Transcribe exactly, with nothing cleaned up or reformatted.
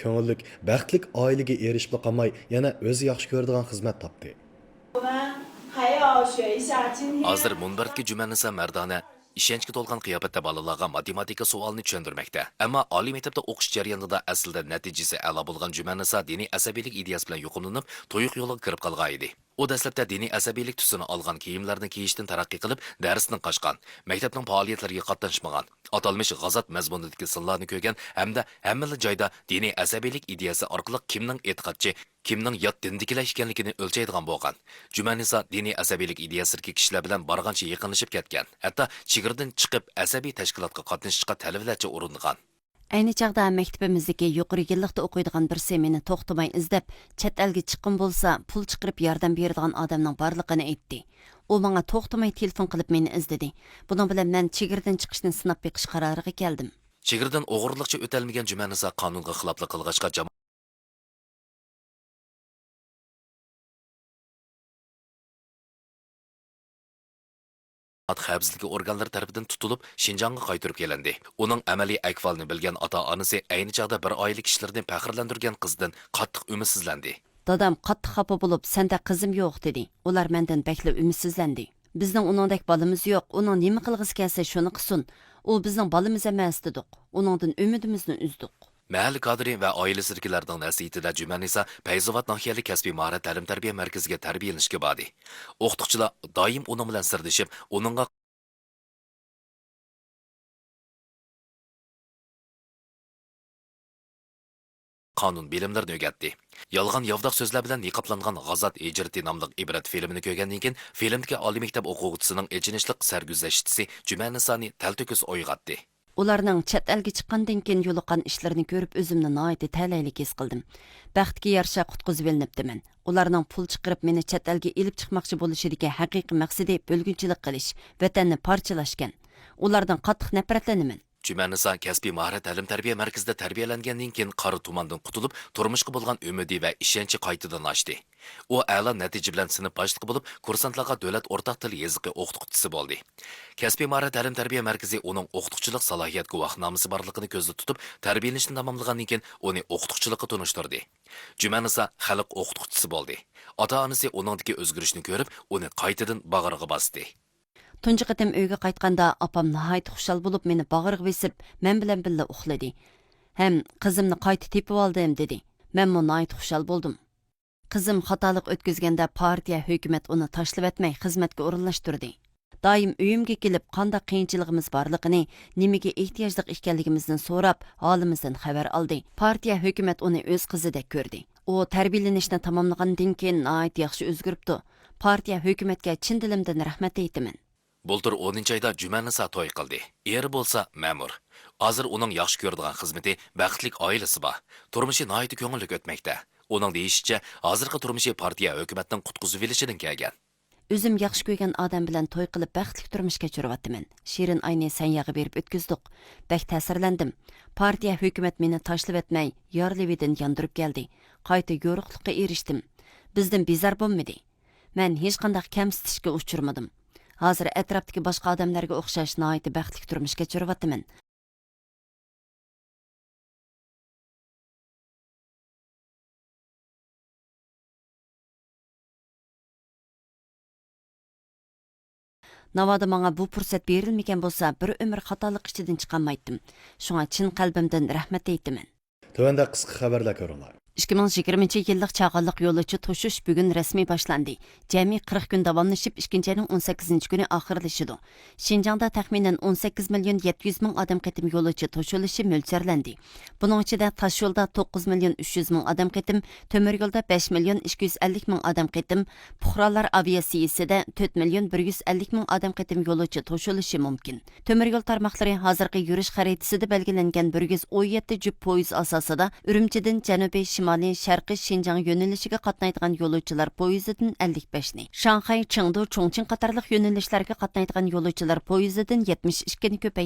كۆڭۈللۈك، بەختلىك ئائىلىگە ئېرىشىپلا قالماي، يەنە ئۆزى ياخشى كۆرىدىغان خىزمەت تاپتى. 我们还要学一下今天 ھازىر مۇنبەردىكى جۈمەنىسا مەردانە ئىشەنچكە تولغان قىياپەتتە بالىلارغا ماتېماتىكا سوئالىنى چۈشەندۈرمەكتە. ئەمما ئالىي مەكتەپتە ئوقۇش جەريانىدا ئەسلىدە نەتىجىسى ئەلا بولغان جۈمەنىسا دىنىي ئەسەبىيلىك ئىدىيەسى بىلەن يۇقۇملىنىپ، تۇيۇق يولىغا كىرىپ قالغان ئىدى. ئۇ دەسلەپتە دىنىي ئەسەبىيلىك تۈسىنى ئالغان كىيىملەرنى كىيىشتىن تەرەققىي قىلىپ، دەرستىن قاچقان، مەكتەپنىڭ پائالىيەتلىرىگە قاتناشمىغان، ئاتالمىش غازات مەزمۇنىدىكى سىنلارنى كۆرگەن ھەمدە ھەممىلا جايدا دىنىي ئەسەبىيلىك ئىدىيەسى ئارقىلىق كىمنىڭ ئېتىقادچى، كىمنىڭ يات دىندىكىلەر ئىكەنلىكىنى ئۆلچەيدىغان بولغان. جۈمەنىسا دىنىي ئەسەبىيلىك ئىدىيەسىدىكى كىشىلەر بىلەن بارغانچە يېقىنلىشىپ كەتكەن، ھەتتا چېگرىدىن چىقىپ ئەسەبىي تەشكىلاتقا قاتنىشىشقا تەلۋىلەرچە ئۇرۇنغان. ئەينى چاغدا مەكتىپىمىزدىكى يۇقىرى يىللىقتا ئوقۇيدىغان بىرسى مېنى توختىماي ئىزدەپ، چەت ئەلگە چىققىن بولسا، پۇل چىقىرىپ ياردەم بېرىدىغان ئادەمنىڭ بارلىقىنى ئېيتتى. ئۇ ماڭا توختىماي تېلېفون قىلىپ مېنى ئىزدىدى. بۇنىڭ بىلەن مەن چېگرىدىن چىقىشنى سىناپ بېقىش قارارىغا كەلدىم. چېگرىدىن ئوغرىلىقچە ئۆتەلمىگەن جۈمەنىسا قانۇنغا خىلاپلىق قىلغاچقا، جامائەت خەۋپسىزلىكى ئورگانلىرى تەرىپىدىن تۇتۇلۇپ، شىنجاڭغا قايتۇرۇپ كېلىندى. ئۇنىڭ ئەمەلىي ئەھۋالىنى بىلگەن ئاتا-ئانىسى ئەينى چاغدا بىر ئائىلە كىشىلىرىنى پەخىرلەندۈرگەن قىزدىن قاتتىق ئۈمىدسىزلەندى. دادام قاتتىق خاپا بولۇپ، «سەندە قىزىم يوق» دېدى. ئۇلار مەندىن بەكلا ئۈمىدسىزلەندى. «بىزنىڭ ئۇنىڭدەك بالىمىز يوق، ئۇنىڭ نېمە قىلغۇسى كەلسە شۇنى قىلسۇن. ئۇ بىزنىڭ بالىمىز ئەمەس» دېدۇق. ئۇنىڭدىن ئۈمىدىمىزنى ئۈزدۇق. مەھەللە كادىرى ۋە ئائىلىسىدىكىلەرنىڭ نەسىھىتىدە جۈمەنىسا پەيزاۋات ناھىيەلىك كەسپىي ماھارەت تەلىم-تەربىيە مەركىزىگە تەربىيەلىنىشكە باردى. ئوقۇتقۇچىلار دائىم ئۇنىڭ بىلەن سىردىشىپ، ئۇنىڭغا قانۇن بىلىملىرىنى ئۆگەتتى. يالغان ياۋىداق سۆزلەر بىلەن نىقابلانغان غازات ھىجرىتى ناملىق ئىبرەت فىلىمىنى كۆرگەندىن كېيىن، فىلىمدىكى ئالىي مەكتەپ ئوقۇغۇچىسىنىڭ ئېچىنىشلىق سەرگۈزەشتىسى جۈمەنىسانى تەلتۆكۈس ئويغاتتى. ئۇلارنىڭ چەت ئەلگە چىققاندىن كېيىن يولۇققان ئىشلىرىنى كۆرۈپ، ئۆزۈمنى ناھايىتى تەلەيلىك ھېس قىلدىم. بەختكە يارىشا قۇتقۇزۇۋېلىنىپتىمەن. ئۇلارنىڭ پۇل چىقىرىپ مېنى چەت ئەلگە ئېلىپ چىقماقچى بولۇشىدىكى ھەقىقىي مەقسىتى بۆلگۈنچىلىك قىلىش، ۋەتەننى پارچىلاشكەن. ئۇلاردىن قاتتىق نەپرەتلىنىمەن. جۈمەنىسا كەسپىي ماھارەت تەلىم-تەربىيە مەركىزىدە تەربىيەلەنگەندىن كېيىن، قارا تۇماندىن قۇتۇلۇپ، تۇرمۇشقا بولغان ئۈمىدى ۋە ئىشەنچى قايتىدىن ئاشتى. ئۇ ئەلا نەتىجە بىلەن سىنىپ باشلىقى بولۇپ، كۇرسانتلارغا دۆلەت ئورتاق تىل يېزىقى ئوقۇتقۇچىسى بولدى. كەسپىي ماھارەت تەلىم-تەربىيە مەركىزى ئۇنىڭ ئوقۇتقۇچىلىق سالاھىيەت گۇۋاھنامىسى بارلىقىنى كۆزدە تۇتۇپ، تەربىيەلىنىشنى تاماملىغاندىن كېيىن، ئۇنى ئوقۇتقۇچىلىققا تونۇشتۇردى. جۈمەنىسا خەلق ئوقۇتقۇچىسى بولدى. ئاتا-ئانىسى ئۇنىڭدىكى ئۆزگىرىشنى كۆرۈپ، ئۇنى قايتىدىن باغرىغا باستى. تۇنجى قېتىم ئۆيگە قايتقاندا، ئاپام ناھايىتى خۇشال بولۇپ، مېنى باغرىغا بېسىپ، مەن بىلەن بىللە ئۇخلىدى. ھەم «قىزىمنى قايتا تېپىۋالدىم» دېدى. مەنمۇ ناھايىتى خۇشال بولدۇم. قىزىم خاتالىق ئۆتكۈزگەندە، پارتىيە، ھۆكۈمەت ئۇنى تاشلىۋەتمەي، خىزمەتكە ئورۇنلاشتۇردى. دائىم ئۆيۈمگە كېلىپ، قانداق قىيىنچىلىقىمىز بارلىقىنى، نېمىگە ئېھتىياجلىق ئىكەنلىكىمىزنى سوراپ، ھالىمىزدىن خەۋەر ئالدى. پارتىيە، ھۆكۈمەت ئۇنى ئۆز قىزىدەك كۆردى. ئۇ تەربىيەلىنىشنى تاماملىغاندىن كېيىن ناھايىتى ياخشى ئۆزگىرىپتۇ. پارتىيە، ھۆكۈمەتكە چىن دىلىمدىن رەھمەت ئېيتىمەن. بۇلتۇر ئونىنچى ئايدا جۈمەنىسا توي قىلدى. ئېرى بولسا مەمۇر. ھازىر ئۇنىڭ ياخشى كۆرىدىغان خىزمىتى، بەختلىك ئائىلىسى بار. تۇرمۇشى ناھايىتى كۆڭۈللۈك ئۆتمەكتە. ئۇنىڭ دېيىشىچە، ھازىرقى تۇرمۇشى پارتىيە، ھۆكۈمەتنىڭ قۇتقۇزۇۋېلىشىدىن كەلگەن. ئۆزۈم ياخشى كۆرگەن ئادەم بىلەن توي قىلىپ، بەختلىك تۇرمۇش كەچۈرۈۋاتىمەن. شېرىن ئاينى سەنياغا بېرىپ ئۆتكۈزدۇق. بەك تەسىرلەندىم. پارتىيە، ھۆكۈمەت مېنى تاشلىۋەتمەي، يار لېۋىدىن ياندۇرۇپ كەلدى. قايتا يورۇقلۇققا ئېرىشتىم. بىزدىن بىزار بولمىدى. مەن ھېچقانداق كەمسىتىشكە ئۇچرىمىدىم. ھازىر ئەتراپتىكى باشقا ئادەملەرگە ئوخشاش ناھايىتى بەختلىك تۇرمۇش كەچۈرۈۋاتىمەن. ناۋادا ماڭا بۇ پۇرسەت بېرىلمىگەن بولسا، بىر ئۆمۈر خاتالىق ئىچىدىن چىقالمايتتىم. شۇڭا چىن قەلبىمدىن رەھمەت ئېيتىمەن. تۆۋەندە قىسقا خەۋەرلەر كۆرۈڭلار. ئىككى مىڭ يىگىرمىنچى يىللىق چاغانلىق يولۇچى توشۇش بۈگۈن رەسمىي باشلاندى. جەمئىي قىرىق كۈن داۋاملىشىپ، ئىككىنچى ئاينىڭ ئون سەككىزىنچى كۈنى ئاخىرلىشىدۇ. شىنجاڭدا تەخمىنەن ئون سەككىز مىليون يەتتە يۈز مىڭ ئادەم قېتىم يولۇچى توشۇلۇشى مۆلچەرلەندى. بۇنىڭ ئىچىدە تاشيولدا توققۇز مىليون ئۈچ يۈز مىڭ ئادەم قېتىم، تۆمۈر يولدا بەش مىليون ئىككى يۈز ئەللىك مىڭ ئادەم قېتىم، پۇقرالار ئاۋىئاتسىيىسىدە تۆت مىليون بىر يۈز ئەللىك مىڭ ئادەم قېتىم يولۇچى توشۇلۇشى مۇمكىن. تۆمۈر يول تارماقلىرى ھازىرقى يۈرۈش خەرىتىسىدە بەلگىلەنگەن بىر يۈز ئون يەتتە جۈپ پويىز ئاساسىدا ئۈرۈمچىدىن جەنۇبىي، شىمالىي، شەرقىي شىنجاڭ يۆنىلىشىگە قاتنايدىغان يولۇچىلار پويىزىدىن ئەللىك بەشنى، شاڭخەي، چېڭدۇ، چۇڭچىڭ قاتارلىق يۆنىلىشلەرگە قاتنايدىغان يولۇچىلار پويىزىدىن يەتمىش ئىككىنى كۆپەيتتى.